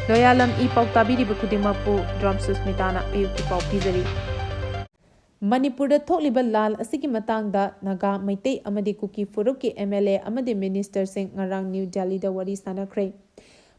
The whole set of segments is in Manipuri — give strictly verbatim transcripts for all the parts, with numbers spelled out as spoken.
ꯂꯣꯌꯥꯂꯝ ꯏ ꯄꯥꯎ ꯇꯥꯕꯤꯔꯤꯕ ꯈꯨꯗꯤꯡꯃꯛꯄꯨ ꯗ꯭ꯔꯣꯝ ꯁꯨꯁꯃꯤꯇꯥꯅ ꯑꯌꯨꯛꯀꯤ ꯄꯥꯎ ꯄꯤꯖꯔꯤ꯫ ꯃꯅꯤꯄꯨꯔꯗ ꯊꯣꯛꯂꯤꯕ ꯂꯥꯜ ꯑꯁꯤꯒꯤ ꯃꯇꯥꯡꯗ ꯅꯥꯒꯥ, ꯃꯩꯇꯩ ꯑꯃꯗꯤ ꯀꯨꯀꯤ ꯐꯨꯔꯨꯞꯀꯤ ꯑꯦꯝ ꯑꯦꯜ ꯑꯦ ꯑꯃꯗꯤ ꯃꯤꯅꯤꯁꯇꯔꯁꯤꯡ ꯉꯔꯥꯡ ꯅ꯭ꯌꯨ ꯗꯦꯜꯂꯤꯗ ꯋꯥꯔꯤ ꯁꯥꯟꯅꯈ꯭ꯔꯦ꯫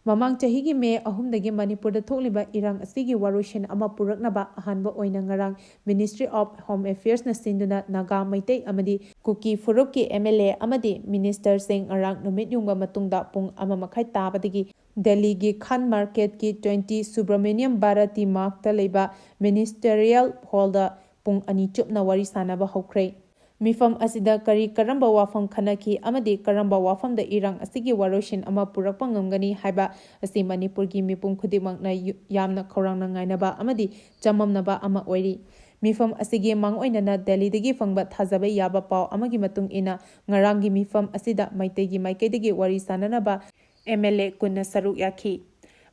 ꯃꯃꯥꯡ ꯆꯍꯤꯒꯤ ꯃꯦ ꯑꯍꯨꯝꯗꯒꯤ ꯃꯅꯤꯄꯨꯔꯗ ꯊꯣꯛꯂꯤꯕ ꯏꯔꯥꯡ ꯑꯁꯤꯒꯤ ꯋꯥꯔꯣꯏꯁꯤꯟ ꯑꯃ ꯄꯨꯔꯛꯅꯕ ꯑꯍꯥꯟꯕ ꯑꯣꯏꯅ ꯉꯔꯥꯡ Ministry of Home Affairsꯅ ꯁꯤꯟꯗꯨꯅ ꯅꯥꯒꯥ, ꯃꯩꯇꯩ ꯑꯃꯗꯤ ꯀꯨꯀꯤ ꯐꯨꯔꯨꯞꯀꯤ ꯑꯦꯝ ꯑꯦꯜ ꯑꯦ ꯑꯃꯗꯤ ꯃꯤꯅꯤꯁꯇꯔꯁꯤꯡ ꯉꯔꯥꯡ ꯅꯨꯃꯤꯠ ꯌꯨꯡꯕ ꯃꯇꯨꯡꯗ ꯄꯨꯡ ꯑꯃ ꯃꯈꯥꯏ ꯇꯥꯕꯗꯒꯤ ꯗꯦꯜꯂꯤꯒꯤ ꯈꯥꯟ ꯃꯥꯔꯀꯦꯠꯀꯤ twenty ꯁꯨꯕ꯭ꯔꯃꯅꯤꯌꯝ ꯚꯥꯔꯇꯤ ꯃꯥꯔꯛꯇ ꯂꯩꯕ ꯃꯤꯅꯤꯁꯇꯔꯤꯌꯦꯜ ꯍꯣꯜꯗ ꯄꯨꯡ ꯑꯅꯤ ꯆꯨꯞꯅ ꯋꯥꯔꯤ ꯁꯥꯅꯕ ꯍꯧꯈ꯭ꯔꯦ꯫ ꯃꯤꯐꯝ ꯑꯁꯤꯗ ꯀꯔꯤ ꯀꯔꯝꯕ ꯋꯥꯐꯝ ꯈꯟꯅꯈꯤ ꯑꯃꯗꯤ ꯀꯔꯝꯕ ꯋꯥꯐꯝꯗ ꯏꯔꯥꯡ ꯑꯁꯤꯒꯤ ꯋꯥꯔꯣꯏꯁꯤꯟ ꯑꯃ ꯄꯨꯔꯛꯄ ꯉꯝꯒꯅꯤ ꯍꯥꯏꯕ ꯑꯁꯤ ꯃꯅꯤꯄꯨꯔꯒꯤ ꯃꯤꯄꯨꯝ ꯈꯨꯗꯤꯡꯃꯛꯅ ꯌꯨ-, ꯌꯥꯝꯅ ꯈꯧꯔꯥꯡꯅ ꯉꯥꯏꯅꯕ ꯑꯃꯗꯤ ꯆꯃꯝꯅꯕ ꯑꯃ ꯑꯣꯏꯔꯤ꯫ ꯃꯤꯐꯝ ꯑꯁꯤꯒꯤ ꯃꯥꯡꯑꯣꯏꯅꯅ ꯗꯦꯜꯂꯤꯗꯒꯤ ꯐꯪꯕ ꯊꯥꯖꯕ ꯌꯥꯕ ꯄꯥꯎ ꯑꯃꯒꯤ ꯃꯇꯨꯡ ꯏꯟꯅ, ꯉꯔꯥꯡꯒꯤ ꯃꯤꯐꯝ ꯑꯁꯤꯗ ꯃꯩꯇꯩꯒꯤ ꯃꯥꯏꯀꯩꯗꯒꯤ ꯋꯥꯔꯤ ꯁꯥꯅꯅꯕ ꯑꯦꯝ ꯑꯦꯜ ꯑꯦ ꯀꯨꯟꯅ ꯁꯔꯨꯛ ꯌꯥꯈꯤ꯫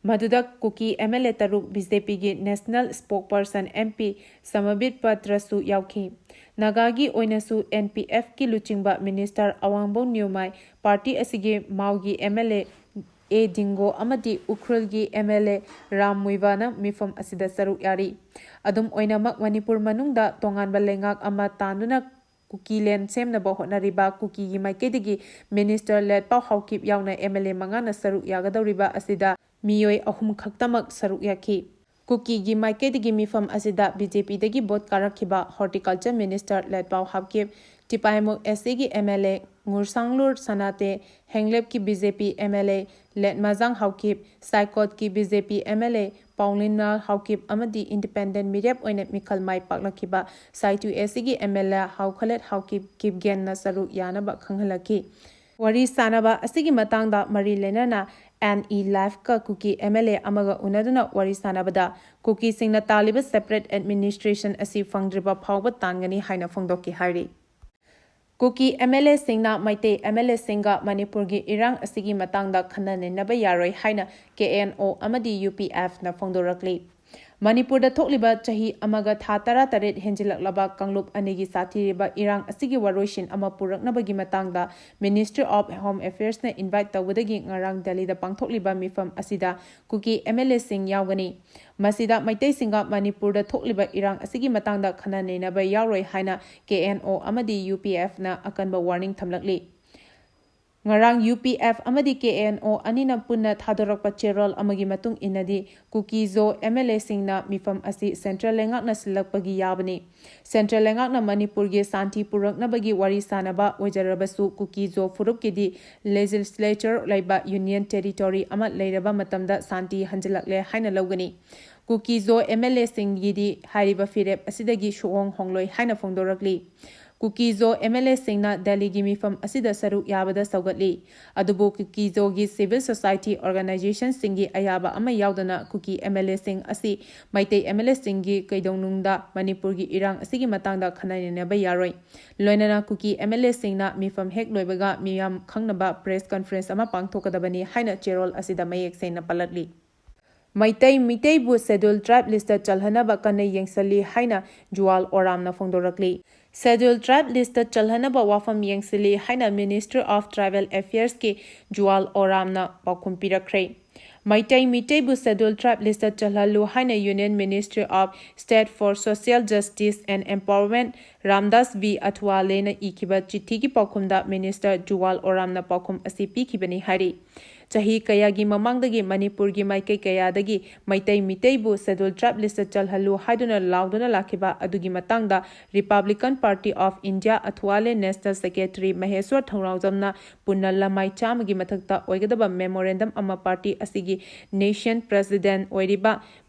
ꯃꯗꯨꯗ ꯀꯨꯀꯤ ꯑꯦꯝ ꯑꯦꯜ ꯑꯦ ꯇꯔꯨꯛ, ꯕꯤ ꯖꯦ ꯄꯤꯒꯤ ꯅꯦꯁꯅꯦꯜ ꯁ꯭ꯄꯣꯛꯄꯔꯁꯟ ꯑꯦꯝ ꯄꯤ ꯁꯃꯕꯤꯠ ꯄꯇ꯭ꯔꯁꯨ ꯌꯥꯎꯈꯤ꯫ ꯅꯥꯒꯥꯒꯤ ꯑꯣꯏꯅꯁꯨ ꯑꯦꯟ ꯄꯤ ꯑꯦꯐꯀꯤ ꯂꯨꯆꯤꯡꯕ ꯃꯤꯅꯤꯁꯇꯔ ꯑꯋꯥꯡꯕꯧ ꯅ꯭ꯌꯨꯃꯥꯏ, ꯄꯥꯔꯇꯤ ꯑꯁꯤꯒꯤ ꯃꯥꯎꯒꯤ ꯑꯦꯝ ꯑꯦꯜ ꯑꯦ ꯑꯦ ꯗꯤꯡꯒꯣ ꯑꯃꯗꯤ ꯎꯈ꯭ꯔꯨꯜꯒꯤ ꯑꯦꯝ ꯑꯦꯜ ꯑꯦ ꯔꯥꯝ ꯃꯨꯏꯕꯥꯅ ꯃꯤꯐꯝ ꯑꯁꯤꯗ ꯁꯔꯨꯛ ꯌꯥꯔꯤ꯫ ꯑꯗꯨꯝ ꯑꯣꯏꯅꯃꯛ, ꯃꯅꯤꯄꯨꯔ ꯃꯅꯨꯡꯗ ꯇꯣꯉꯥꯟꯕ ꯂꯩꯉꯥꯛ ꯑꯃ ꯇꯥꯟꯗꯨꯅ ꯀꯨꯀꯤꯂꯦꯟ ꯁꯦꯝꯅꯕ ꯍꯣꯠꯅꯔꯤꯕ ꯀꯨꯀꯤꯒꯤ ꯃꯥꯏꯀꯩꯗꯒꯤ ꯃꯤꯅꯤꯁꯇꯔ ꯂꯦꯠꯄꯥꯎ ꯍꯥꯎꯀꯤꯞ ꯌꯥꯎꯅ ꯑꯦꯝ ꯑꯦꯜ ꯑꯦ ꯃꯉꯥꯅ ꯁꯔꯨꯛ ꯌꯥꯒꯗꯧꯔꯤꯕ ꯑꯁꯤꯗ ꯃꯤꯑꯣꯏ ꯑꯍꯨꯝ ꯈꯛꯇꯃꯛ ꯁꯔꯨꯛ ꯌꯥꯈꯤ꯫ ꯀꯨꯀꯤꯒꯤ ꯃꯥꯏꯀꯩꯗꯒꯤ ꯃꯤꯐꯝ ꯑꯁꯤꯗ ꯕꯤ ꯖꯦ ꯄꯤꯗꯒꯤ ꯚꯣꯠ ꯀꯥꯔꯛꯈꯤꯕ horticulture minister Letpao Haokip, Tipaimukh S ꯁꯤꯒꯤ M L A Ngursanglur Sanate, ꯍꯦꯡꯂꯦꯞꯀꯤ B J P M L A Letmajang Haokip, ꯁꯥꯏꯀꯣꯠꯀꯤ B J P M L A Paolienlal Haokip ꯑꯃꯗꯤ ꯏꯟꯗꯤꯄꯦꯟꯗꯦꯟ ꯃꯤꯔꯦꯞ ꯑꯣꯏꯅ ꯃꯤꯈꯜ ꯃꯥꯏ ꯄꯥꯛꯂꯛꯈꯤꯕ ꯁꯥꯏꯇꯨ ꯑꯦꯁ ꯁꯤꯒꯤ M L A Haokholet Haokip ꯀꯤꯞꯒꯦꯟꯅ ꯁꯔꯨꯛ ꯌꯥꯅꯕ ꯈꯪꯍꯜꯂꯛꯈꯤ꯫ ꯋꯥꯔꯤ ꯁꯥꯅꯕ ꯑꯁꯤꯒꯤ ꯃꯇꯥꯡꯗ ꯃꯔꯤ ꯂꯩꯅꯅ ꯑꯦꯟ ꯏ ꯂꯥꯏꯐꯀ ꯀꯨꯀꯤ ꯑꯦꯝ ꯑꯦꯜ ꯑꯦ ꯑꯃꯒ ꯎꯅꯗꯨꯅ ꯋꯥꯔꯤ ꯁꯥꯅꯕꯗ, ꯀꯨꯀꯤꯁꯤꯡꯅ ꯇꯥꯜꯂꯤꯕ ꯁꯦꯄꯔꯦꯠ ꯑꯦꯗꯃꯤꯅꯤꯁꯇ꯭ꯔꯦꯁꯟ ꯑꯁꯤ ꯐꯪꯗ꯭ꯔꯤꯕ ꯐꯥꯎꯕ ꯇꯥꯟꯒꯅꯤ ꯍꯥꯏꯅ ꯐꯣꯡꯗꯣꯛꯈꯤ ꯍꯥꯏꯔꯤ꯫ ꯀꯨꯀꯤ ꯑꯦꯝ ꯑꯦꯜ ꯑꯦꯁꯤꯡꯅ ꯃꯩꯇꯩ ꯑꯦꯝ ꯑꯦꯜ ꯑꯦꯁꯤꯡꯒ ꯃꯅꯤꯄꯨꯔꯒꯤ ꯏꯔꯥꯡ ꯑꯁꯤꯒꯤ ꯃꯇꯥꯡꯗ ꯈꯟꯅ ꯅꯩꯅꯕ ꯌꯥꯔꯣꯏ ꯍꯥꯏꯅ ꯀꯦ ꯑꯦꯟ ꯑꯣ ꯑꯃꯗꯤ ꯌꯨ ꯄꯤ ꯑꯦꯐꯅ ꯐꯣꯡꯗꯣꯔꯛꯂꯤ꯫ ꯃꯅꯤꯄꯨꯔꯗ ꯊꯣꯛꯂꯤꯕ ꯆꯍꯤ ꯑꯃꯒ ꯊꯥ ꯇꯔꯥꯇꯔꯦꯠ ꯍꯦꯟꯖꯤꯜꯂꯛꯂꯕ ꯀꯥꯡꯂꯨꯞ ꯑꯅꯤꯒꯤ ꯁꯥꯊꯤꯔꯤꯕ ꯏꯔꯥꯡ ꯑꯁꯤꯒꯤ ꯋꯥꯔꯣꯏꯁꯤꯟ ꯑꯃ ꯄꯨꯔꯛꯅꯕꯒꯤ ꯃꯇꯥꯡꯗ Ministry of Home Affairsꯅ invite ꯇꯧꯕꯗꯒꯤ ꯉꯔꯥꯡ ꯗꯦꯜꯂꯤꯗ ꯄꯥꯡꯊꯣꯛꯂꯤꯕ ꯃꯤꯐꯝ ꯑꯁꯤꯗ ꯀꯨꯀꯤ MLAꯁꯤꯡ ꯌꯥꯎꯒꯅꯤ꯫ ꯃꯁꯤꯗ ꯃꯩꯇꯩꯁꯤꯡꯒ ꯃꯅꯤꯄꯨꯔꯗ ꯊꯣꯛꯂꯤꯕ ꯏꯔꯥꯡ ꯑꯁꯤꯒꯤ ꯃꯇꯥꯡꯗ ꯈꯟꯅ ꯅꯩꯅꯕ ꯌꯥꯎꯔꯣꯏ ꯍꯥꯏꯅ KNO ꯑꯃꯗꯤ UPFꯅ ꯑꯀꯟꯕ warning ꯊꯝꯂꯛꯂꯤ꯫ ꯉꯔꯥꯡ UPF ꯑꯃꯗꯤ KNO ꯑꯅꯤꯅ ꯄꯨꯟꯅ ꯊꯥꯗꯣꯔꯛꯄ ꯆꯦꯔꯣꯜ ꯑꯃꯒꯤ ꯃꯇꯨꯡ ꯏꯟꯅꯗꯤ, ꯀꯨꯀꯤ-ꯖꯣ MLAꯁꯤꯡꯅ ꯃꯤꯐꯝ ꯑꯁꯤ central ꯂꯩꯉꯥꯛꯅ ꯁꯤꯜꯂꯛꯄꯒꯤ ꯌꯥꯕꯅꯤ꯫ Central ꯂꯩꯉꯥꯛꯅ ꯃꯅꯤꯄꯨꯔꯒꯤ ꯁꯥꯟꯇꯤ ꯄꯨꯔꯛꯅꯕꯒꯤ ꯋꯥꯔꯤ ꯁꯥꯅꯕ ꯑꯣꯏꯖꯔꯕꯁꯨ, ꯀꯨꯀꯤ-ꯖꯣ ꯐꯨꯔꯨꯞꯀꯤꯗꯤ legislature ꯂꯩꯕ union territory ꯑꯃ ꯂꯩꯔꯕ ꯃꯇꯝꯗ ꯁꯥꯟꯇꯤ ꯍꯟꯖꯤꯜꯂꯛꯂꯦ ꯍꯥꯏꯅ ꯂꯧꯒꯅꯤ꯫ ꯀꯨꯀꯤ-ꯖꯣ MLAꯁꯤꯡꯒꯤꯗꯤ ꯍꯥꯏꯔꯤꯕ ꯐꯤꯔꯦꯞ ꯑꯁꯤꯗꯒꯤ ꯁꯨꯍꯣꯡ ꯍꯣꯡꯂꯣꯏ ꯍꯥꯏꯅ ꯐꯣꯡꯗꯣꯔꯛꯂꯤ꯫ ꯀꯨꯀꯤ-ꯖꯣ MLAꯁꯤꯡꯅ ꯗꯦꯜꯂꯤꯒꯤ ꯃꯤꯐꯝ ꯑꯁꯤꯗ ꯁꯔꯨꯛ ꯌꯥꯕꯗ ꯁꯧꯒꯠꯂꯤ꯫ ꯑꯗꯨꯕꯨ ꯀꯨꯀꯤ-ꯖꯣꯒꯤ civil society organizationꯁꯤꯡꯒꯤ ꯑꯌꯥꯕ ꯑꯃ ꯌꯥꯎꯗꯅ ꯀꯨꯀꯤ MLAꯁꯤꯡ ꯑꯁꯤ ꯃꯩꯇꯩ MLAꯁꯤꯡꯒꯤ ꯀꯩꯗꯧꯅꯨꯡꯗ ꯃꯅꯤꯄꯨꯔꯒꯤ ꯏꯔꯥꯡ ꯑꯁꯤꯒꯤ ꯃꯇꯥꯡꯗ ꯈꯟꯅ ꯅꯩꯅꯕ ꯌꯥꯔꯣꯏ꯫ ꯂꯣꯏꯅꯅ ꯀꯨꯀꯤ MLAꯁꯤꯡꯅ ꯃꯤꯐꯝ ꯍꯦꯛ ꯂꯣꯏꯕꯒ ꯃꯤꯌꯥꯝ ꯈꯪꯅꯕ press conference ꯑꯃ ꯄꯥꯡꯊꯣꯛꯀꯗꯕꯅꯤ ꯍꯥꯏꯅ ꯆꯦꯔꯣꯜ ꯑꯁꯤꯗ ꯃꯌꯦꯛ ꯁꯦꯡꯅ ꯄꯜꯂꯛꯂꯤ꯫ ꯃꯩꯇꯩ ꯃꯤꯇꯩꯕꯨ Scheduled Tribe listꯇ ꯆꯜꯍꯟꯅꯕ ꯀꯟꯅ ꯌꯦꯡꯁꯤꯜꯂꯤ ꯍꯥꯏꯅ ꯖꯨꯋꯥꯜ ꯑꯣꯔꯥꯝꯅ ꯐꯣꯡꯗꯣꯔꯛꯂꯤ꯫ Scheduled Tribe listꯇ ꯆꯜꯍꯟꯅꯕ ꯋꯥꯐꯝ ꯌꯦꯡꯁꯤꯜꯂꯤ ꯍꯥꯏꯅ Ministry of Tribal Affairsꯀꯤ ꯖꯨꯋꯥꯜ ꯑꯣꯔꯥꯝꯅ ꯄꯥꯎꯈꯨꯝ ꯄꯤꯔꯛꯈ꯭ꯔꯦ꯫ ꯃꯩꯇꯩ ꯃꯤꯇꯩꯕꯨ Scheduled Tribe listꯇ ꯆꯜꯍꯜꯂꯨ ꯍꯥꯏꯅ Union Minister of State for Social Justice and Empowerment Ramdas V ꯑꯊꯋꯥꯂꯦꯅ ꯏꯈꯤꯕ ꯆꯤꯊꯤꯒꯤ ꯄꯥꯎꯈꯨꯝꯗ Minister ꯖꯨꯋꯥꯜ ꯑꯣꯔꯥꯝꯅ ꯄꯥꯎꯈꯨꯝ ꯑꯁꯤ ꯄꯤꯈꯤꯕꯅꯤ ꯍꯥꯏꯔꯤ꯫ ꯆꯍꯤ ꯀꯌꯥꯒꯤ ꯃꯃꯥꯡꯗꯒꯤ ꯃꯅꯤꯄꯨꯔꯒꯤ ꯃꯥꯏꯀꯩ ꯀꯌꯥꯗꯒꯤ ꯃꯩꯇꯩ ꯃꯤꯇꯩꯕꯨ Scheduled Tribe listꯇ ꯆꯜꯍꯜꯂꯨ ꯍꯥꯏꯗꯨꯅ ꯂꯥꯎꯗꯨꯅ ꯂꯥꯛꯈꯤꯕ ꯑꯗꯨꯒꯤ ꯃꯇꯥꯡꯗ Republican Party of India ꯑꯊꯋꯥꯂꯦ National Secretary ꯃꯍꯦꯁ꯭ꯋꯔ ꯊꯧꯅꯥꯎꯖꯝꯅ ꯄꯨꯟꯅ ꯂꯃꯥꯏ ꯆꯥꯝꯃꯒꯤ ꯃꯊꯛꯇ ꯑꯣꯏꯒꯗꯕ memorandum ꯑꯃ party ꯑꯁꯤꯒꯤ National President ꯑꯣꯏꯔꯤꯕ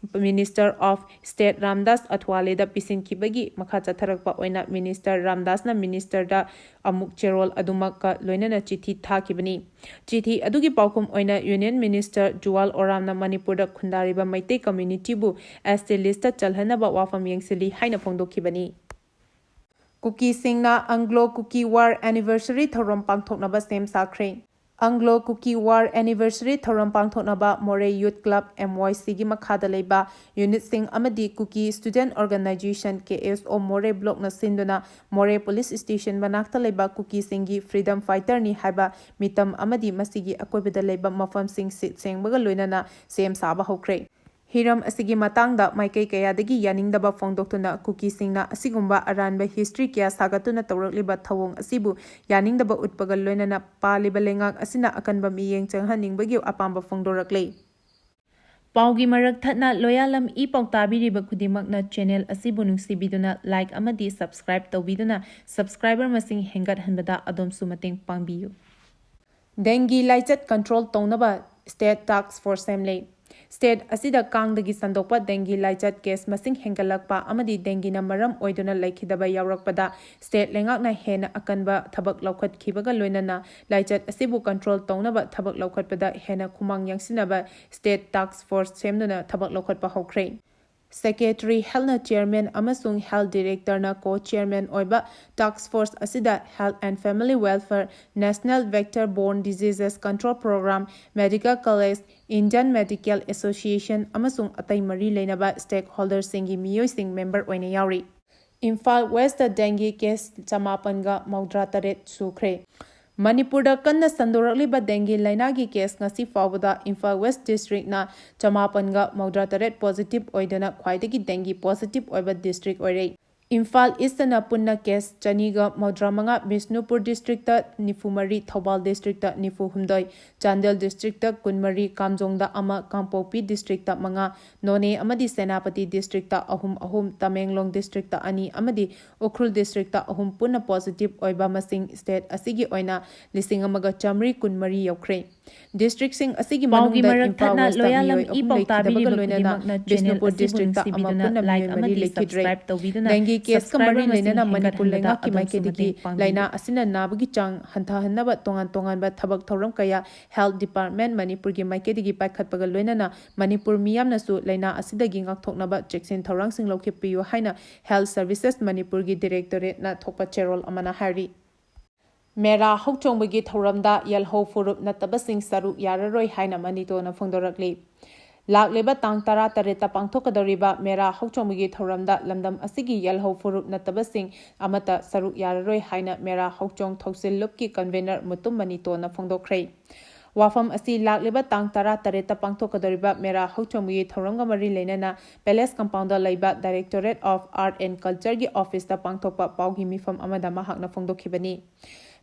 Minister of State ꯔꯥꯝꯗꯥꯁ ꯑꯊꯋꯥꯂꯦꯗ ꯄꯤꯁꯤꯟꯈꯤꯕꯒꯤ ꯃꯈꯥ ꯆꯠꯊꯔꯛꯄ ꯑꯣꯏꯅ Minister ꯔꯥꯝꯗꯥꯁꯅ Ministerꯗ ꯑꯃꯨꯛ ꯆꯦꯔꯣꯜ ꯑꯗꯨꯃꯛꯀ ꯂꯣꯏꯅꯅ ꯆꯤꯊꯤ ꯊꯥꯈꯤꯕꯅꯤ꯫ ꯆꯤꯊꯤ ꯑꯗꯨꯒꯤ ꯄꯥꯎꯈꯨꯝ ꯑꯣꯏꯅ Union Minister ꯖꯨꯋꯥꯜ ꯑꯣꯔꯥꯝꯅ ꯃꯅꯤꯄꯨꯔꯗ ꯈꯨꯟꯗꯥꯔꯤꯕ ꯃꯩꯇꯩ communityꯕꯨ ST listꯇ ꯆꯜꯍꯟꯅꯕ ꯋꯥꯐꯝ ꯌꯦꯡꯁꯤꯜꯂꯤ ꯍꯥꯏꯅ ꯐꯣꯡꯗꯣꯛꯈꯤꯕꯅꯤ꯫ ꯀꯨꯀꯤꯁꯤꯡꯅ Anglo-Kuki War anniversary ꯊꯧꯔꯝ ꯄꯥꯡꯊꯣꯛꯅꯕ ꯁꯦꯝ ꯁꯥꯈ꯭ꯔꯦ꯫ Anglo Kuki War Anniversary ꯊꯧꯔꯝ ꯄꯥꯡꯊꯣꯛꯅꯕ ꯃꯣꯔꯦ Youth Club, M Y C ꯒꯤ ꯃꯈꯥꯗ ꯂꯩꯕ unit ꯁꯤꯡ ꯑꯃꯗꯤ Kuki Student Organization, K S O, ꯃꯣꯔꯦ ꯕ꯭ꯂꯣꯛꯅ ꯁꯤꯟꯗꯨꯅ ꯃꯣꯔꯦ ꯄꯨꯂꯤꯁ ꯁ꯭ꯇꯦꯁꯟ ꯃꯅꯥꯛꯇ ꯂꯩꯕ ꯀꯨꯀꯤꯁꯤꯡꯒꯤ Freedom Fighter ꯅꯤ ꯍꯥꯏꯕ ꯃꯤꯇꯝ ꯑꯃꯗꯤ ꯃꯁꯤꯒꯤ ꯑꯀꯣꯏꯕꯗ ꯂꯩꯕ ꯃꯐꯝꯁꯤꯡ ꯁꯤꯠ ꯁꯦꯡꯕꯒ ꯂꯣꯏꯅꯅ ꯁꯦꯝ ꯁꯥꯕ ꯍꯧꯈ꯭ꯔꯦ꯫ ꯍꯤꯔꯝ ꯑꯁꯤꯒꯤ ꯃꯇꯥꯡꯗ ꯃꯥꯏꯀꯩ ꯀꯌꯥꯗꯒꯤ ꯌꯥꯅꯤꯡꯗꯕ ꯐꯣꯡꯗꯣꯛꯇꯨꯅ ꯀꯨꯀꯤꯁꯤꯡꯅ ꯑꯁꯤꯒꯨꯝꯕ ꯑꯔꯥꯟꯕ history ꯀꯌꯥ ꯁꯥꯒꯠꯇꯨꯅ ꯇꯧꯔꯛꯂꯤꯕ ꯊꯧꯑꯣꯡ ꯑꯁꯤꯕꯨ ꯌꯥꯅꯤꯡꯗꯕ ꯎꯠꯄꯒ ꯂꯣꯏꯅꯅ ꯄꯥꯜꯂꯤꯕ ꯂꯩꯉꯥꯛ ꯑꯁꯤꯅ ꯑꯀꯟꯕ ꯃꯤꯠꯌꯦꯡ ꯆꯪꯍꯟꯅꯤꯡꯕꯒꯤ ꯑꯄꯥꯝꯕ ꯐꯣꯡꯗꯣꯔꯛꯂꯤ꯫ ꯄꯥꯎꯒꯤ ꯃꯔꯛ ꯊꯠꯅ ꯂꯣꯌꯥꯂꯝ ꯏ ꯄꯥꯎ ꯇꯥꯕꯤꯔꯤꯕ ꯈꯨꯗꯤꯡꯃꯛꯅ channel ꯑꯁꯤꯕꯨ ꯅꯨꯡꯁꯤꯕꯤꯗꯨꯅ like ꯑꯃꯗꯤ subscribe ꯇꯧꯕꯤꯗꯨꯅ subscriber ꯃꯁꯤꯡ ꯍꯦꯟꯒꯠꯍꯟꯕꯗ ꯑꯗꯣꯝꯁꯨ ꯃꯇꯦꯡ ꯄꯥꯡꯕꯤꯌꯨ꯫ Dengue ꯂꯥꯏꯆꯠ control ꯇꯧꯅꯕ state task force ꯁꯦꯝꯂꯦ꯫ State ꯑꯁꯤꯗ ꯀꯥꯡꯗꯒꯤ ꯁꯟꯗꯣꯛꯄ dengue ꯂꯥꯏꯆꯠ case ꯃꯁꯤꯡ ꯍꯦꯟꯒꯠꯂꯛꯄ ꯑꯃꯗꯤ dengueꯅ ꯃꯔꯝ ꯑꯣꯏꯗꯨꯅ ꯂꯩꯈꯤꯗꯕ ꯌꯥꯎꯔꯛꯄꯗ state ꯂꯩꯉꯥꯛꯅ ꯍꯦꯟꯅ ꯑꯀꯟꯕ ꯊꯕꯛ ꯂꯧꯈꯠꯈꯤꯕꯒ ꯂꯣꯏꯅꯅ ꯂꯥꯏꯆꯠ ꯑꯁꯤꯕꯨ control ꯇꯧꯅꯕ ꯊꯕꯛ ꯂꯧꯈꯠꯄꯗ ꯍꯦꯟꯅ ꯈꯨꯃꯥꯡ ꯌꯥꯡꯁꯤꯟꯅꯕ state task force ꯁꯦꯝꯗꯨꯅ ꯊꯕꯛ ꯂꯧꯈꯠꯄ ꯍꯧꯈ꯭ꯔꯦ꯫ Secretary Healthꯅ chairman ꯑꯃꯁꯨꯡ Health Directorꯅ co-chairman ꯑꯣꯏꯕ task force ꯑꯁꯤꯗ Health and Family Welfare, National Vector Borne Diseases Control Program, Medical College, Indian Medical Association ꯑꯃꯁꯨꯡ ꯑꯇꯩ ꯃꯔꯤ ꯂꯩꯅꯕ stakeholderꯁꯤꯡꯒꯤ ꯃꯤꯑꯣꯏꯁꯤꯡ member ꯑꯣꯏꯅ ꯌꯥꯎꯔꯤ꯫ ꯏꯝꯐꯥꯜ Westꯇ dengue case ꯆꯃꯥꯄꯟꯒ ꯃꯧꯗ꯭ꯔꯥ ꯇꯔꯦꯠ ꯁꯨꯈ꯭ꯔꯦ꯫ ꯃꯅꯤꯄꯨꯔꯗ ꯀꯟꯅ ꯁꯟꯗꯣꯔꯛꯂꯤꯕ dengue ꯂꯥꯏꯅꯥꯒꯤ case ꯉꯁꯤ ꯐꯥꯎꯕꯗ ꯏꯝꯐꯥꯜ West districtꯅ ꯆꯃꯥꯄꯟꯒ ꯃꯧꯗ꯭ꯔꯥ ꯇꯔꯦꯠ positive ꯑꯣꯏꯗꯨꯅ ꯈ꯭ꯋꯥꯏꯗꯒꯤ dengue positive ꯑꯣꯏꯕ district ꯑꯣꯏꯔꯦ꯫ ꯏꯝꯐꯥꯜ Eastꯇꯅ ꯄꯨꯟꯅ case ꯆꯅꯤꯒ ꯃꯧꯗ꯭ꯔꯥ ꯃꯉꯥ, ꯕꯤꯁꯅꯨꯄꯨꯔ districtꯇ ꯅꯤꯐꯨ ꯃꯔꯤ, ꯊꯧꯕꯥꯜ districtꯇ ꯅꯤꯐꯨ ꯍꯨꯝꯗꯣꯏ, ꯆꯥꯟꯗꯦꯜ districtꯇ ꯀꯨꯟ ꯃꯔꯤ, ꯀꯥꯝꯖꯣꯡꯗ ꯑꯃ, ꯀꯥꯡꯄꯣꯛꯄꯤ districtꯇ ꯃꯉꯥ, ꯅꯣꯅꯦ ꯑꯃꯗꯤ ꯁꯦꯅꯥꯄꯇꯤ districtꯇ ꯑꯍꯨꯝ ꯑꯍꯨꯝ, ꯇꯃꯦꯡꯂꯣꯡ districtꯇ ꯑꯅꯤ ꯑꯃꯗꯤ ꯎꯈ꯭ꯔꯨꯜ districtꯇ ꯑꯍꯨꯝ ꯄꯨꯟꯅ positive ꯑꯣꯏꯕ ꯃꯁꯤꯡ state ꯑꯁꯤꯒꯤ ꯑꯣꯏꯅ ꯂꯤꯁꯤꯡ ꯑꯃꯒ ꯆꯥꯃꯔꯤ ꯀꯨꯟꯃꯔꯤ ꯌꯧꯈ꯭ꯔꯦ꯫ Districtꯁꯤꯡ ꯑꯁꯤꯒꯤ ꯄꯥꯎꯒꯤ ꯃꯅꯨꯡꯗ ꯃꯔꯛ ꯏꯝꯐꯥꯜ ꯊꯠꯅ Westꯇ ꯂꯣꯌꯥꯂꯝ ꯃꯤꯑꯣꯏ ꯏ ꯑꯍꯨꯝ ꯄꯥꯎ ꯂꯩꯈꯤꯗꯕꯒ ꯇꯥꯕꯤꯔꯤꯕ ꯂꯣꯏꯅꯅ ꯈꯨꯗꯤꯡꯃꯛꯅ channel ꯕꯤꯁꯅꯨꯄꯨꯔ ꯑꯁꯤꯕꯨ districtꯇ ꯑꯃ ꯅꯨꯡꯁꯤꯕꯤꯗꯨꯅ ꯄꯨꯟꯅ ꯃꯤꯑꯣꯏ like ꯃꯔꯤ ꯑꯃꯗꯤ ꯂꯩꯈꯤꯗ꯭ꯔꯦ꯫ Subscribe ꯇꯧꯕꯤꯗꯨꯅ Dengue case ꯀ ꯃꯔꯤ subscriber ꯂꯩꯅꯅ ꯃꯁꯤꯡ ꯃꯅꯤꯄꯨꯔ ꯍꯦꯟꯒꯠꯍꯟꯕꯗ ꯂꯩꯉꯥꯛꯀꯤ ꯑꯗꯣꯝꯁꯨ ꯃꯥꯏꯀꯩꯗꯒꯤ ꯃꯇꯦꯡ ꯄꯥꯡꯕꯤꯌꯨ꯫ ꯂꯥꯏꯅꯥ ꯑꯁꯤꯅ ꯅꯥꯕꯒꯤ ꯆꯥꯡ ꯍꯟꯊꯍꯟꯅꯕ ꯇꯣꯉꯥꯟ ꯇꯣꯉꯥꯟꯕ ꯊꯕꯛ ꯊꯧꯔꯝ ꯀꯌꯥ Health Department ꯃꯅꯤꯄꯨꯔꯒꯤ ꯃꯥꯏꯀꯩꯗꯒꯤ ꯄꯥꯏꯈꯠꯄꯒ ꯂꯣꯏꯅꯅ ꯃꯅꯤꯄꯨꯔ ꯃꯤꯌꯥꯝꯅꯁꯨ ꯂꯥꯏꯅꯥ ꯑꯁꯤꯗꯒꯤ ꯉꯥꯛꯊꯣꯛꯅꯕ ꯆꯦꯛꯁꯤꯟ ꯊꯧꯔꯥꯡꯁꯤꯡ ꯂꯧꯈꯠꯄꯤꯌꯨ ꯍꯥꯏꯅ Health Services ꯃꯅꯤꯄꯨꯔꯒꯤ Directorateꯅ ꯊꯣꯛꯄ ꯆꯦꯔꯣꯜ ꯑꯃꯅ ꯍꯥꯏꯔꯤ꯫ ꯃꯦꯔꯥ ꯍꯧꯆꯣꯡꯕꯒꯤ ꯊꯧꯔꯝꯗ ꯌꯦꯜꯍꯧ ꯐꯨꯔꯨꯞ ꯅꯠꯇꯕꯁꯤꯡ ꯁꯔꯨꯛ ꯌꯥꯔꯔꯣꯏ ꯍꯥꯏꯅ ꯃꯅꯤꯇꯣꯅ ꯐꯣꯡꯗꯣꯔꯛꯂꯤ꯫ ꯂꯥꯛꯂꯤꯕ ꯇꯥꯡ ꯇꯔꯥꯇꯔꯦꯠꯇ ꯄꯥꯡꯊꯣꯛꯀꯗꯧꯔꯤꯕ ꯃꯦꯔꯥ ꯍꯧꯆꯣꯡꯕꯒꯤ ꯊꯧꯔꯝꯗ ꯂꯝꯗꯝ ꯑꯁꯤꯒꯤ ꯌꯦꯜꯍꯧ ꯐꯨꯔꯨꯞ ꯅꯠꯇꯕꯁꯤꯡ ꯑꯃꯠꯇ ꯁꯔꯨꯛ ꯌꯥꯔꯔꯣꯏ ꯍꯥꯏꯅ ꯃꯦꯔꯥ ꯍꯧꯆꯣꯡ ꯊꯧꯁꯤꯜ ꯂꯨꯞꯀꯤ ꯀꯟꯚꯦꯅꯔ ꯃꯨꯇꯨꯝ ꯃꯅꯤꯇꯣꯅ ꯐꯣꯡꯗꯣꯛꯈ꯭ꯔꯦ꯫ ꯋꯥꯐꯝ ꯑꯁꯤ ꯂꯥꯛꯂꯤꯕ ꯇꯥꯡ ꯇꯔꯥꯇꯔꯦꯠꯇ ꯄꯥꯡꯊꯣꯛꯀꯗꯧꯔꯤꯕ ꯃꯦꯔꯥ ꯍꯧꯆꯣꯡꯕꯒꯤ ꯊꯧꯔꯝꯒ ꯃꯔꯤ ꯂꯩꯅꯅ Palace Compoundꯗ ꯂꯩꯕ Directorate of Art and Cultureꯒꯤ officeꯇ ꯄꯥꯡꯊꯣꯛꯄ ꯄꯥꯎꯒꯤ ꯃꯤꯐꯝ ꯑꯃꯗ ꯃꯍꯥꯛꯅ ꯐꯣꯡꯗꯣꯛꯈꯤꯕꯅꯤ꯫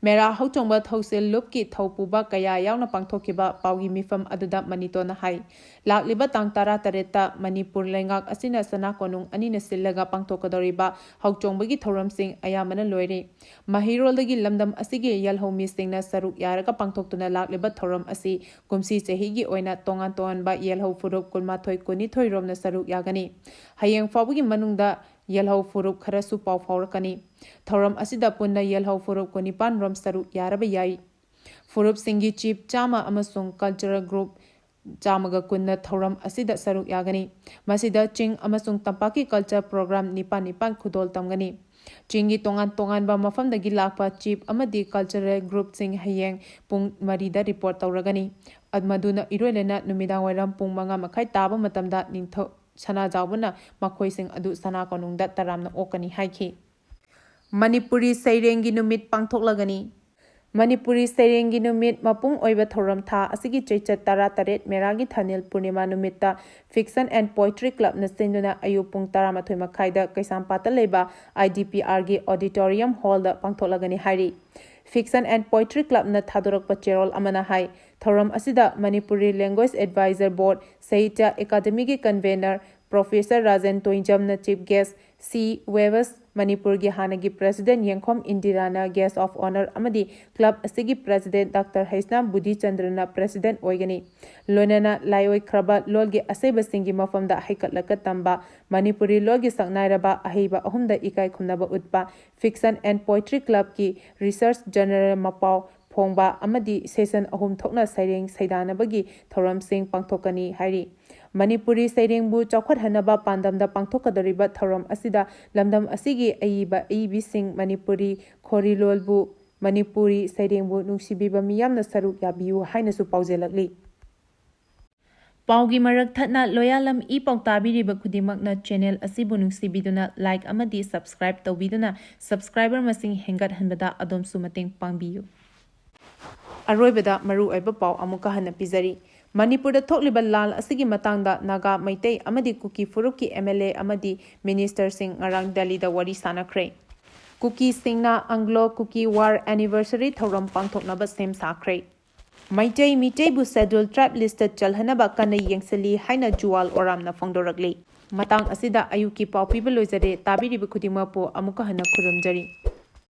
ꯃꯦꯔꯥ ꯍꯧꯆꯣꯡꯕ ꯊꯧꯁꯤꯜ ꯂꯨꯞꯀꯤ ꯊꯧꯄꯨꯕ ꯀꯌꯥ ꯌꯥꯎꯅ ꯄꯥꯡꯊꯣꯛꯈꯤꯕ ꯄꯥꯎꯒꯤ ꯃꯤꯐꯝ ꯑꯗꯨꯗ ꯃꯅꯤꯇꯣꯅ ꯍꯥꯏ, ꯂꯥꯛꯂꯤꯕ ꯇꯥꯡ ꯇꯔꯥꯇꯔꯦꯠꯇ ꯃꯅꯤꯄꯨꯔ ꯂꯩꯉꯥꯛ ꯑꯁꯤꯅ ꯁꯅꯥ ꯀꯣꯅꯨꯡ ꯑꯅꯤꯅ ꯁꯤꯜꯂꯒ ꯄꯥꯡꯊꯣꯛꯀꯗꯧꯔꯤꯕ ꯍꯧꯆꯣꯡꯕꯒꯤ ꯊꯧꯔꯝꯁꯤꯡ ꯑꯌꯥꯝꯕꯅ ꯂꯣꯏꯔꯦ꯫ ꯃꯍꯩꯔꯣꯜꯗꯒꯤ ꯂꯝꯗꯝ ꯑꯁꯤꯒꯤ ꯌꯦꯜꯍꯧ ꯃꯤꯁꯤꯡꯅ ꯁꯔꯨꯛ ꯌꯥꯔꯒ ꯄꯥꯡꯊꯣꯛꯇꯨꯅ ꯂꯥꯛꯂꯤꯕ ꯊꯧꯔꯝ ꯑꯁꯤ ꯀꯨꯝꯁꯤ ꯆꯍꯤꯒꯤ ꯑꯣꯏꯅ ꯇꯣꯉꯥꯟ ꯇꯣꯉꯥꯟꯕ ꯌꯦꯜꯍꯧ ꯐꯨꯔꯨꯞ ꯀꯨꯟꯃꯥꯊꯣꯏ ꯀꯨꯟꯅꯤꯊꯣꯏ ꯔꯣꯝꯅ ꯁꯔꯨꯛ ꯌꯥꯒꯅꯤ꯫ ꯍꯌꯦꯡ ꯐꯥꯎꯕꯒꯤ ꯃꯅꯨꯡꯗ ꯌꯦꯜꯍꯧ ꯐꯨꯔꯨꯞ ꯈꯔꯁꯨ ꯄꯥꯎ ꯐꯥꯎꯔꯛꯀꯅꯤ꯫ ꯊꯧꯔꯝ ꯑꯁꯤꯗ ꯄꯨꯟꯅ ꯌꯦꯜꯍꯧ ꯐꯨꯔꯨꯞ ꯀꯨꯟꯅꯤꯄꯥꯟ ꯔꯣꯝ ꯁꯔꯨꯛ ꯌꯥꯔꯕ ꯌꯥꯏ꯫ ꯐꯨꯔꯨꯞꯁꯤꯡꯒꯤ ꯆꯤꯞ ꯆꯥꯝꯃ ꯑꯃꯁꯨꯡ cultural group ꯆꯥꯝꯃꯒ ꯀꯨꯟꯅ ꯊꯧꯔꯝ ꯑꯁꯤꯗ ꯁꯔꯨꯛ ꯌꯥꯒꯅꯤ꯫ ꯃꯁꯤꯗ ꯆꯤꯡ ꯑꯃꯁꯨꯡ ꯇꯝꯄꯥꯛꯀꯤ culture program ꯅꯤꯄꯥꯟ ꯅꯤꯄꯥꯟ ꯈꯨꯗꯣꯜ ꯇꯝꯒꯅꯤ꯫ ꯆꯤꯡꯒꯤ ꯇꯣꯉꯥꯟ ꯇꯣꯉꯥꯟꯕ ꯃꯐꯝꯗꯒꯤ ꯂꯥꯛꯄ ꯆꯤꯞ ꯑꯃꯗꯤ cultural groupꯁꯤꯡ ꯍꯌꯦꯡ ꯄꯨꯡ ꯃꯔꯤꯗ report ꯇꯧꯔꯒꯅꯤ꯫ ꯑꯗ-, ꯃꯗꯨꯅ ꯏꯔꯣꯏꯂꯅ ꯅꯨꯃꯤꯗꯥꯡ ꯋꯥꯏꯔꯝ ꯄꯨꯡ ꯃꯉꯥ ꯃꯈꯥꯏ ꯇꯥꯕ ꯃꯇꯝꯗ ꯅꯤꯡꯊꯧ ꯁꯅꯥꯖꯥꯎꯕꯅ ꯃꯈꯣꯏꯁꯤꯡ ꯑꯗꯨ ꯁꯅꯥ ꯀꯣꯅꯨꯡꯗ ꯇꯔꯥꯝꯅ ꯑꯣꯛꯀꯅꯤ ꯍꯥꯏꯈꯤ꯫ ꯃꯅꯤꯄꯨꯔꯤ ꯁꯩꯔꯦꯡꯒꯤ ꯅꯨꯃꯤꯠ ꯄꯥꯡꯊꯣꯛꯂꯒꯅꯤ꯫ ꯃꯅꯤꯄꯨꯔꯤ ꯁꯩꯔꯦꯡꯒꯤ ꯅꯨꯃꯤꯠ ꯃꯄꯨꯡ ꯑꯣꯏꯕ ꯊꯧꯔꯝ ꯊꯥ ꯑꯁꯤꯒꯤ ꯆꯩꯆꯠ ꯇꯔꯥꯇꯔꯦꯠ ꯃꯦꯔꯥꯒꯤ ꯊꯥꯅꯤꯜ ꯄꯨꯔꯅꯤꯃꯥ ꯅꯨꯃꯤꯠꯇ Fiction and Poetry Clubꯅ ꯁꯤꯟꯗꯨꯅ ꯑꯌꯨꯛ ꯄꯨꯡ ꯇꯔꯥꯃꯥꯊꯣꯏ ꯃꯈꯥꯏꯗ ꯀꯩꯁꯥꯝꯄꯥꯠꯇ ꯂꯩꯕ IDPRꯒꯤ auditorium hallꯗ ꯄꯥꯡꯊꯣꯛꯂꯒꯅꯤ ꯍꯥꯏꯔꯤ꯫ Fiction and Poetry Clubꯅ ꯊꯥꯗꯣꯔꯛꯄ ꯆꯦꯔꯣꯜ ꯑꯃꯅ ꯍꯥꯏ, ꯊꯧꯔꯝ ꯑꯁꯤꯗ ꯃꯅꯤꯄꯨꯔꯤ Language Advisor Board, ꯁꯥꯍꯤꯇ꯭ꯌ ꯑꯦꯀꯥꯗꯃꯤꯒꯤ convener Professor Rajen ꯇꯣꯏꯖꯝꯅ chief guest, ꯁꯤ ꯋꯦꯕꯁ ꯃꯅꯤꯄꯨꯔꯒꯤ ꯍꯥꯟꯅꯒꯤ president ꯌꯦꯡꯈꯣꯝ ꯏꯟꯗꯤꯔꯥꯅ guest of honour ꯑꯃꯗꯤ club ꯑꯁꯤꯒꯤ president Doctor ꯍꯩꯁꯅꯥꯝ ꯕꯨꯙꯤꯆꯟꯗ꯭ꯔꯅ president ꯑꯣꯏꯒꯅꯤ꯫ ꯂꯣꯏꯅꯅ ꯂꯥꯏꯑꯣꯏꯈ꯭ꯔꯕ ꯂꯣꯜꯒꯤ ꯑꯁꯩꯕꯁꯤꯡꯒꯤ ꯃꯐꯝꯗ ꯍꯩꯀꯠꯂꯒ ꯇꯝꯕ ꯃꯅꯤꯄꯨꯔꯤ ꯂꯣꯜꯒꯤ ꯁꯛꯅꯥꯏꯔꯕ ꯑꯍꯩꯕ ꯑꯍꯨꯝꯗ ꯏꯀꯥꯏ ꯈꯨꯝꯅꯕ ꯎꯠꯄ Fiction and Poetry Clubꯀꯤ research journal ꯃꯄꯥꯎ ꯐꯣꯡꯕ ꯑꯃꯗꯤ session ꯑꯍꯨꯝ ꯊꯣꯛꯅ ꯁꯩꯔꯦꯡ ꯁꯩꯗꯥꯅꯕꯒꯤ ꯊꯧꯔꯝꯁꯤꯡ ꯄꯥꯡꯊꯣꯛꯀꯅꯤ ꯍꯥꯏꯔꯤ꯫ ꯃꯅꯤꯄꯨꯔꯤ ꯁꯩꯔꯦꯡꯕꯨ ꯆꯥꯎꯈꯠꯍꯟꯅꯕ ꯄꯥꯟꯗꯝꯗ ꯄꯥꯡꯊꯣꯛꯀꯗꯧꯔꯤꯕ ꯊꯧꯔꯝ ꯑꯁꯤꯗ ꯂꯝꯗꯝ ꯑꯁꯤꯒꯤ ꯑꯏꯕ ꯑꯏꯕꯤꯁꯤꯡ ꯃꯅꯤꯄꯨꯔꯤ ꯈꯣꯔꯤꯂꯣꯜꯕꯨ ꯃꯅꯤꯄꯨꯔꯤ ꯁꯩꯔꯦꯡꯕꯨ ꯅꯨꯡꯁꯤꯕꯤꯕ ꯃꯤꯌꯥꯝꯅ ꯁꯔꯨꯛ ꯌꯥꯕꯤꯌꯨ ꯍꯥꯏꯅꯁꯨ ꯄꯥꯎꯖꯦꯜꯂꯛꯂꯤ꯫ ꯄꯥꯎꯒꯤ ꯃꯔꯛ ꯊꯠꯅ ꯂꯣꯌꯥꯂꯝ ꯏ ꯄꯥꯎ ꯇꯥꯕꯤꯔꯤꯕ ꯈꯨꯗꯤꯡꯃꯛꯅ ꯆꯦꯅꯦꯜ ꯑꯁꯤꯕꯨ ꯅꯨꯡꯁꯤꯕꯤꯗꯨꯅ ꯂꯥꯏꯛ ꯑꯃꯗꯤ ꯁꯕꯁꯀ꯭ꯔꯥꯏꯕ ꯇꯧꯕꯤꯗꯨꯅ ꯁꯕꯁꯀ꯭ꯔꯥꯏꯕꯔ ꯃꯁꯤꯡ ꯍꯦꯟꯒꯠꯍꯟꯕꯗ ꯑꯗꯣꯝꯁꯨ ꯃꯇꯦꯡ ꯄꯥꯡꯕꯤꯌꯨ꯫ ꯑꯔꯣꯏꯕꯗ ꯃꯔꯨꯑꯣꯏꯕ ꯄꯥꯎ ꯑꯃꯨꯛꯀ ꯍꯟꯅ ꯄꯤꯖꯔꯤ꯫ ꯃꯅꯤꯄꯨꯔꯗ ꯊꯣꯛꯂꯤꯕ ꯂꯥꯜ ꯑꯁꯤꯒꯤ ꯃꯇꯥꯡꯗ ꯅꯥꯒꯥ, ꯃꯩꯇꯩ ꯑꯃꯗꯤ ꯀꯨꯀꯤ ꯐꯨꯔꯨꯞꯀꯤ ꯑꯦꯝ ꯑꯦꯜ ꯑꯦ ꯑꯃꯗꯤ ꯃꯤꯅꯤꯁꯇꯔꯁꯤꯡ ꯉꯔꯥꯡ ꯗꯦꯜꯂꯤꯗ ꯋꯥꯔꯤ ꯁꯥꯟꯅꯈ꯭ꯔꯦ꯫ ꯀꯨꯀꯤꯁꯤꯡꯅ ꯑꯪꯒ꯭ꯂꯣ ꯀꯨꯀꯤ ꯋꯥꯔ ꯑꯦꯅꯤꯚꯔꯁꯔꯤ ꯊꯧꯔꯝ ꯄꯥꯡꯊꯣꯛꯅꯕ ꯁꯦꯝ ꯁꯥꯈ꯭ꯔꯦ꯫ ꯃꯩꯇꯩ ꯃꯤꯇꯩꯕꯨ ꯁꯦꯗ꯭ꯌꯨꯜ ꯇ꯭ꯔꯥꯏꯕ ꯂꯤꯁꯇ ꯆꯜꯍꯟꯅꯕ ꯀꯟꯅ ꯌꯦꯡꯁꯤꯜꯂꯤ ꯍꯥꯏꯅ ꯖꯨꯋꯥꯜ ꯑꯣꯔꯥꯝꯅ ꯐꯣꯡꯗꯣꯔꯛꯂꯤ꯫ ꯃꯇꯥꯡ ꯑꯁꯤꯗ ꯑꯌꯨꯛꯀꯤ ꯄꯥꯎ ꯄꯤꯕ ꯂꯣꯏꯖꯔꯦ꯫ ꯇꯥꯕꯤꯔꯤꯕ ꯈꯨꯗꯤꯡꯃꯛꯄꯨ ꯑꯃꯨꯛꯀ ꯍꯟꯅ ꯈꯨꯔꯨꯝꯖꯔꯤ꯫